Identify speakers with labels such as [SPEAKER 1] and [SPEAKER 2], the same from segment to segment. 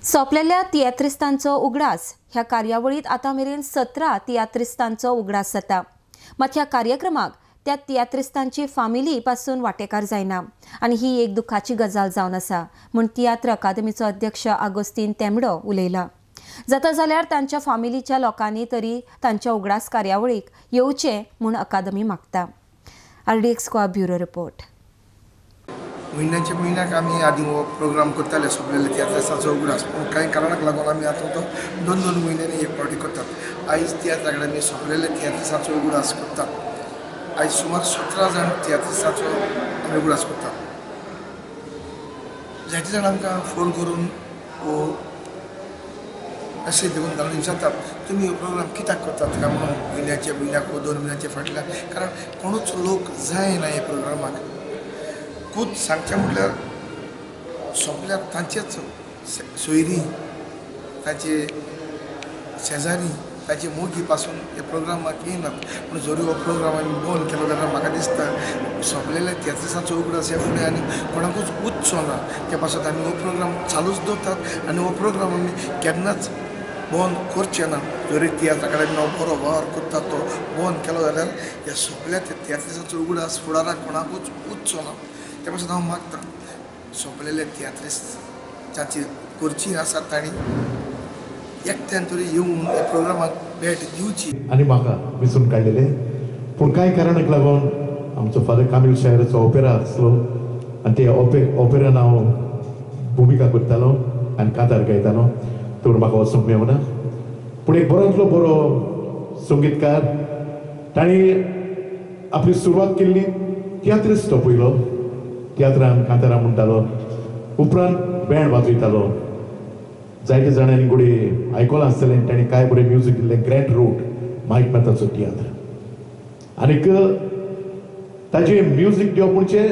[SPEAKER 1] सोंपलेल्या तियात्रिस्तांचो उगडास ह्या कार्यावळींत आतां मेरेन 17 तियात्रिस्तांचो उगडास जाता. मात ह्या कार्यक्रमाक त्या तियात्रिस्तांची फामिली पासून वांटेकार जायना आनी ही एक दुखाची गजाल जावन आसा म्हूण तियात्र अकादमीचो अध्यक्ष आगोस्तीन तेंबडो उलयला. जाता जाल्यार तांच्या फामिलीच्या लोकांनी तरी तांच्या उगडास कार्यावळीक येवचें म्हूण अकादमी मागता. RDX Goa bureau report.
[SPEAKER 2] म्हयन्याच्या म्हयन्याक आमी आदी हो प्रोग्राम करताले सोंपलेले तियात्राचो उगडास, पूण कांय कारणाक लागून आमी आतां तो 2-2 म्हयन्यांनी एक फावटी करतात. आयज तियात्र अकादमी सोंपलेले तियात्राचो उगडास करतात. आयज सुमार 17 जाण तियात्रिस्तांचो आमी उगडास करतात. जायते जाण आमकां फोन करून वो मेसेज दिवन घालून विचारतात तुमी हो प्रोग्राम कित्याक करतात काय म्हणून म्हयन्याचे म्हयन्याक वो 2 म्हयन्याचे फाटल्यान, कारण कोणूच लोक जायना ह्या प्रोग्रामाक. खूब सांगचें म्हटल्यार सोंपल्यार तांचेच सोयरी, तांचे शेजारी, ताचे मोगी पासून ह्या प्रोग्रामाक येनात. पूण जरी हो प्रोग्राम आमी बंद केलो जाल्यार म्हाका दिसता सोंपलेल्या तियात्रिस्तांचो उगडास ह्या फुडें आनी कोणाकूच उच्चो ना. त्या पासत आमी हो प्रोग्राम चालूच दवरतात आनी हो प्रोग्राम आमी केन्नाच बंद करचे ना. जरी तियात्र अकादमी हो बरो वावर करता तो बंद केलो जाल्यार ह्या सोंपल्या तियात्रिस्तांचो उगडास फुडाराक कोणाकूच उच्चो ना. त्या पासून हांव मागता सोंपलेले तियात्रिस्त जांची करची आसा तांणी एकट्यान तरी येवन ह्या प्रोग्रामाक भेट दिवची.
[SPEAKER 3] आनी म्हाका वेंचून काडलेले, पूण कांय कारणाक लागून आमचो फादर कामील शायराचो ओपेरा आसलो आनी ते ओपेरान हांव भुमिका करतालो आनी कांतार गायतालो, तर म्हाका वचूंक मेवना. पूण एक बरोतलो बरो संगीतकार, तांणी आपली सुरवात केल्ली तियात्रिस्त तो पयलो तियात्रान कांतारां म्हणटालो, उपरांत बँड वाजयतालो. जायते जाणांनी घोडये आयकलां आसतलें ताणें कांय बरें म्युजीक दिल्लें, ग्रँड रोड मायक मेहताचो तियात्र. आनीक ताजें म्युजीक दिवप म्हणजे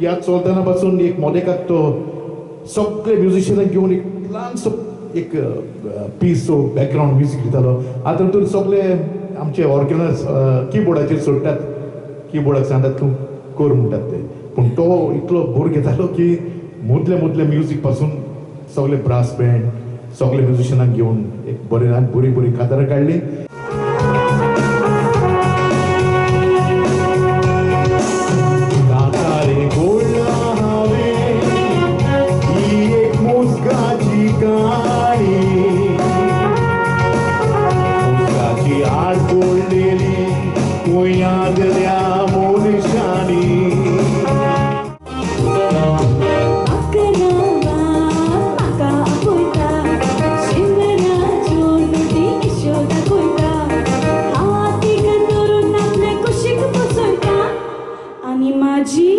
[SPEAKER 3] तियात्र चलतना पासून एक मोदेकाक तो सगळे म्युजिशियनाक घेवन एक ल्हानसो एक पीस बॅकग्रावंड म्युजीक दितालो. आतां तर सगळे आमचे ऑर्गनायज किबोर्डाचेर सोडटात, किबोर्डाक सांगतात तूं कर म्हणटात ते, पूण तो इतलो बोर घेतालो की मुदले मुदले म्युजीक पासून सगळे ब्रास बँड सगळे म्युजिशियनाक घेवन एक बरें बरी बरी कांतारां काडली.
[SPEAKER 4] आनी माझी